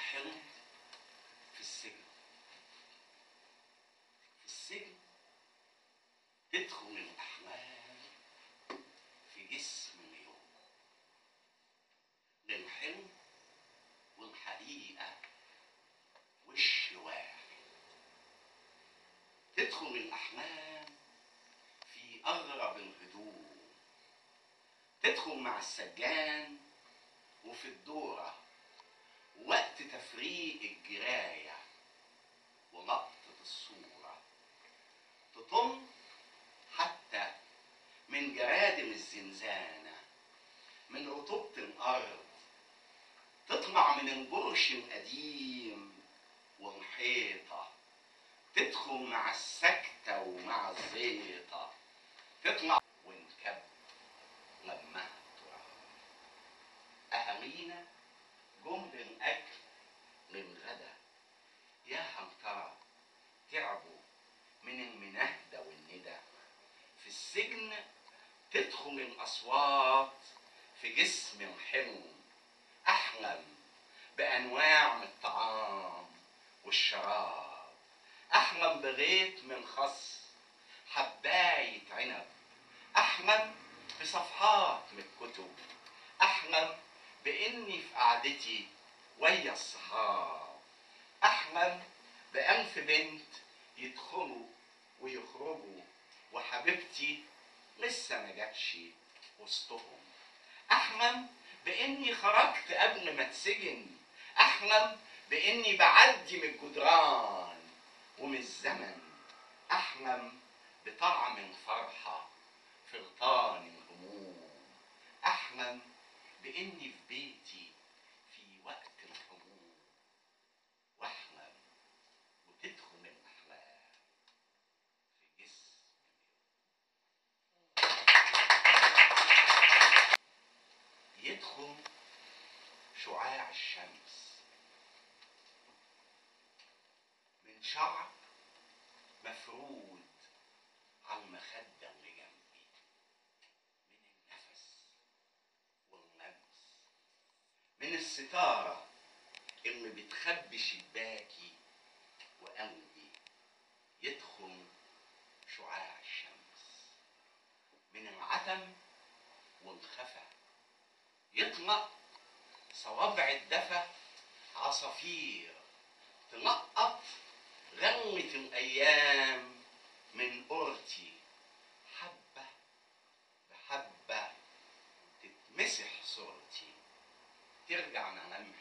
الحلم في السجن. في السجن تدخل الأحلام في جسم اليوم، للحلم والحقيقة وش واحد. تدخل الأحلام في أغرب الهدوء، تدخل مع السجان وفي الدورة وقت تفريق الجراية ولقطة الصورة، تطم حتى من جرادم الزنزانة، من رطوبة الأرض، تطلع من الجرش القديم والحيطة، تدخل مع السكتة ومع الزيطة، تطلع ونكب لمها التراب. أهالينا جم للأكل للغدا، يا هل ترى تعبوا من المنهدة والندى. في السجن تدخل الأصوات في جسم الحلم، أحلم بأنواع من الطعام والشراب، أحلم بغيط من خس حباية عنب، أحلم بصفحات من الكتب، أحلم بإني في قعدتي ويا الصحاب، أحلم بألف بنت يدخلوا ويخرجوا وحبيبتي لسه ما جاتش وسطهم، أحلم بإني خرجت قبل ما اتسجن، أحلم بإني بعدي من الجدران ومن الزمن، أحلم بطعم الفرحة في غطان الهموم، أحلم بإني في بيتي في وقت الحموم، وأحلم وتدخل الأحلام في جسم يدخل شعاع الشمس من شعر مفرود على المخدة اللي جنبي، من النفس واللمس، من الستارة اللي بتخبي شباكي وقلبي، يدخل شعاع الشمس من العتم والخفا، يطلق صوابع الدفا عصافير تلقط غمة الأيام من قرتي، حبة بحبة تتمسح صورتي، ترجع ملامحي